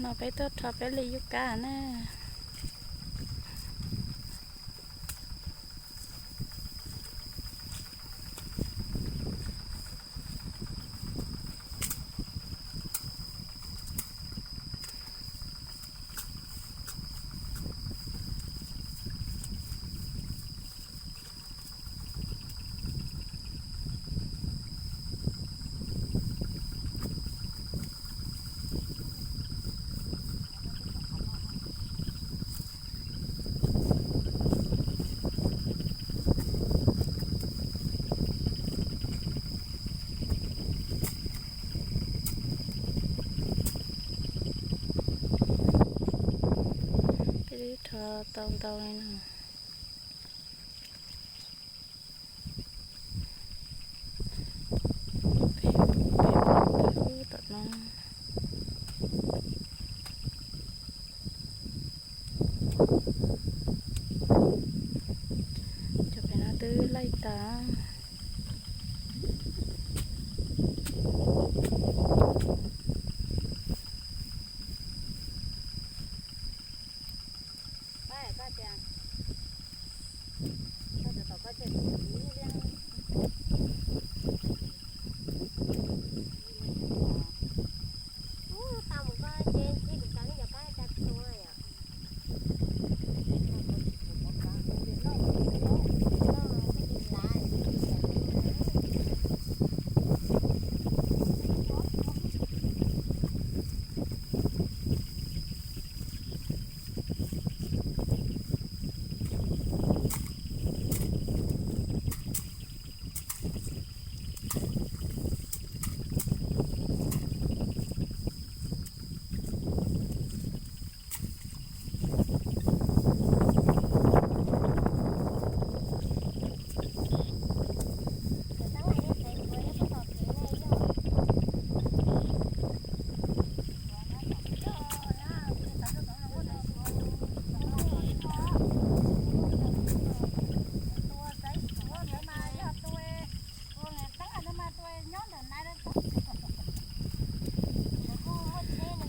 No peb tuaj rho peb li yub kab na. Peb twb rho tau ntau li no. Peb peb peb tom no. Cov pem no twb laij tas.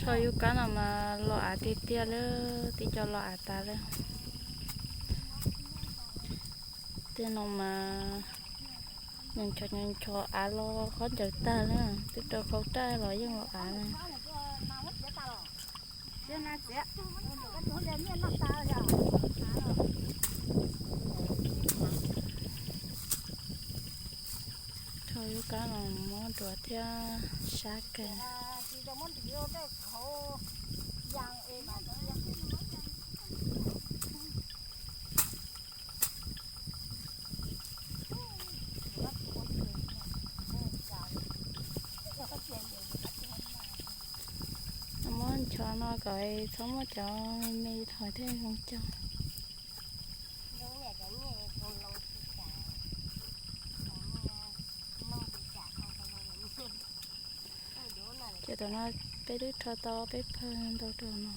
Rho yub kab no mas los av tiag tiag lawm, tib co los av tas lawm. Tej no mas ncho ncho av los qhov ncaws tag lawm, twb rau khau raj los yeej los av na. Rho yub kab los muab duav thiab sab kawg. Muab ncho no kom txhob muab cov me me dhos thiaj zoo cog. Ces tam no peb twb rho tau peb pawg ntau rau no.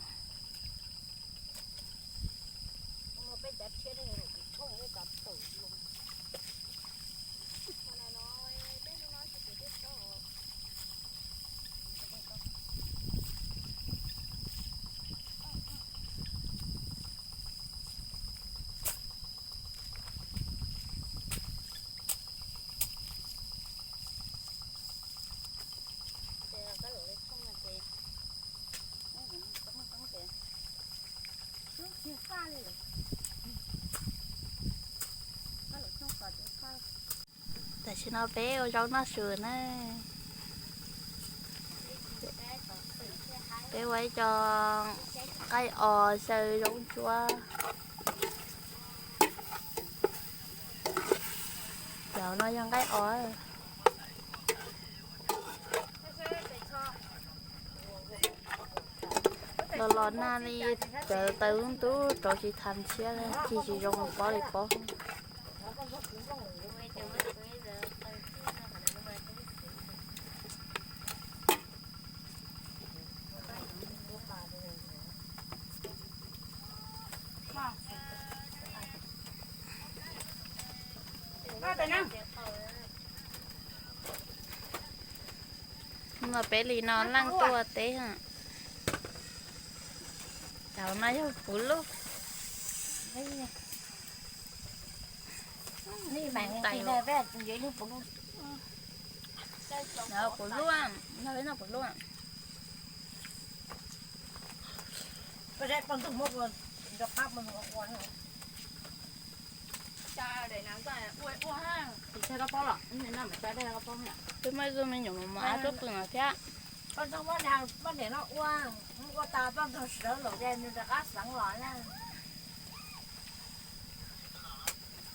Tam sim no peb ua zaub noj su na. Peb ua ib co nqaij os xyaw zaub ntsuab. Cov no yog nqaij os. Los los nag li cov taw lub ntub rau tsis tham tshiab li, cig tsis zoo pob li pob. Los peb li no leej tuaj teb ha. Cov no yog puv luj. Puv luj, no puv luj. Twb muaj ib tug me nyuam mos mos av tuaj pw no thiab. Koj ntxoog muab niag, muab niag no ua, ua tas poj ntxoog sawv los ces nws rov qab xeev los na.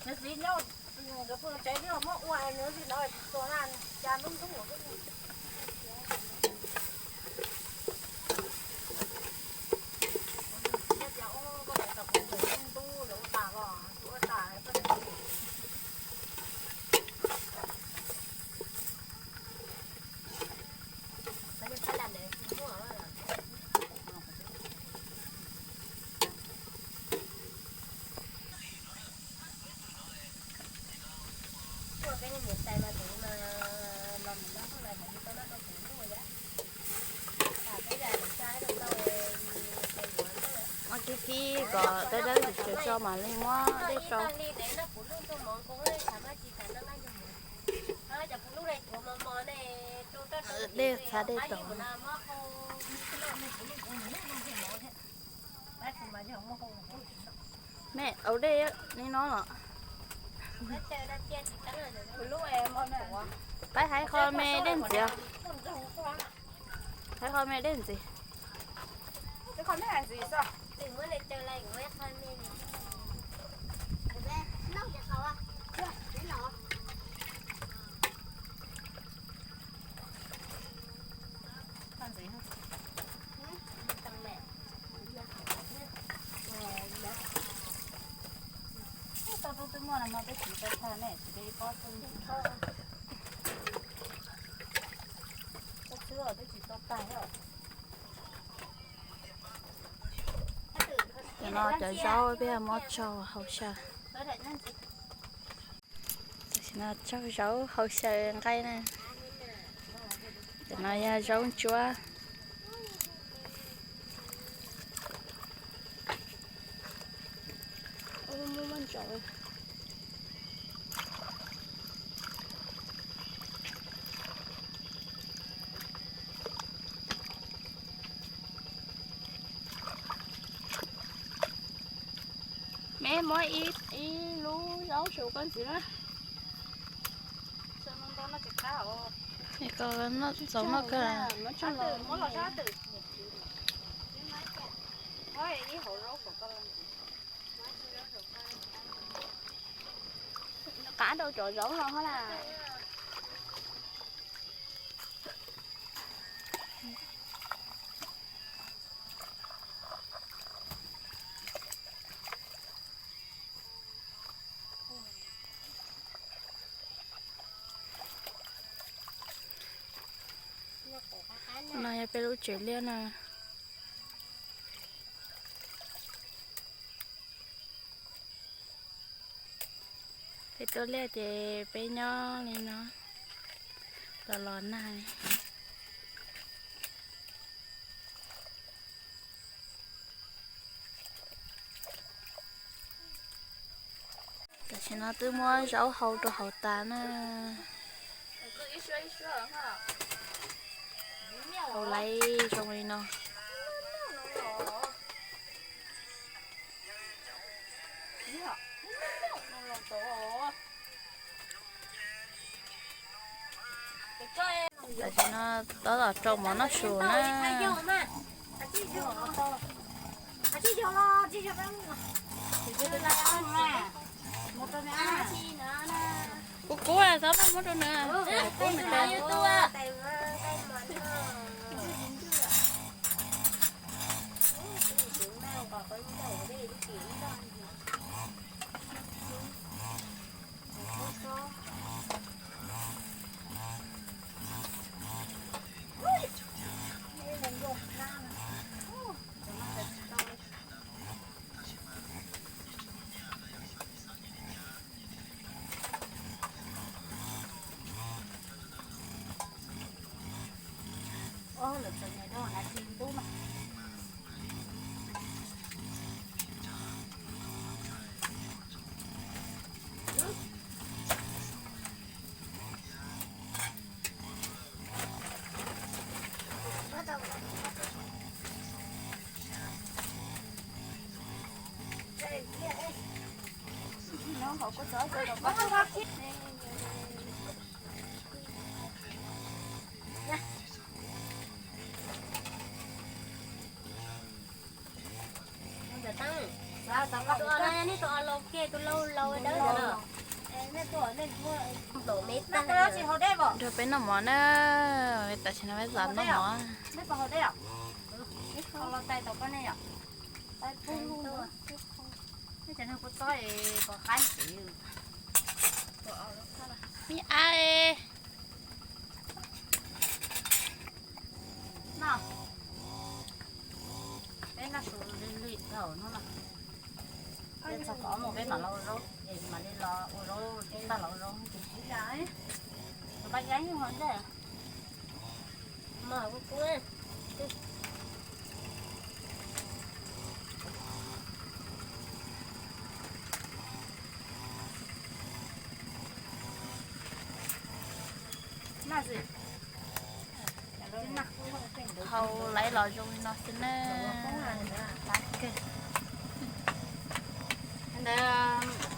Nws txiv nyob, nkawd pw tsev twb muab ua, nws tsis los tsis tuag na, cas ntub ntub. Muab kib kib kom dawb dawb tsis tso mam li muab dej rau. Dej, txhab dej rau. Me, ua dej li no los? Peb hais qho me dej ntxiv. Hais qho me dej ntxiv. Tau tub twb muaj no mas peb tsis tau tag ne, tsis tau ib pob xwb. Pob xwb twb tsis tau tag thiab. Cov no cov zaub peb muab tsau hauv xyaw. Tam sim no tsau zaub hauv xyaw nqaij na. Cov no yog zaub ntsuab. Me muab ib lub zaub su koj ntxiv na. Txaus noj kawg. Qab rau cov zaub no hos las. No yog peb lub tsev liaj na. Peb tuaj liaj ces peb nyob li no los los nag li. Tam sim no twb muab zaub hau rau hauv tas na. Hau laiv zoo li no. Tam sim no tab tom rau mov noj su na. Kub kub txhob muab rau nws, kub nws tas. Lawv txom nyem rau hauv nav tsis ntub mas. Nrog peb noj mov na, tam sim no peb zam noj mov. Me ab, peb noj su li li dhau no, peb txog tod mus peb mam los ua zaub, es mam li los ua zaub, peb npaj los ua zaub. Tus paj yeeb ho ntej. Hau laiv los zoo li no xwb na. Ntawd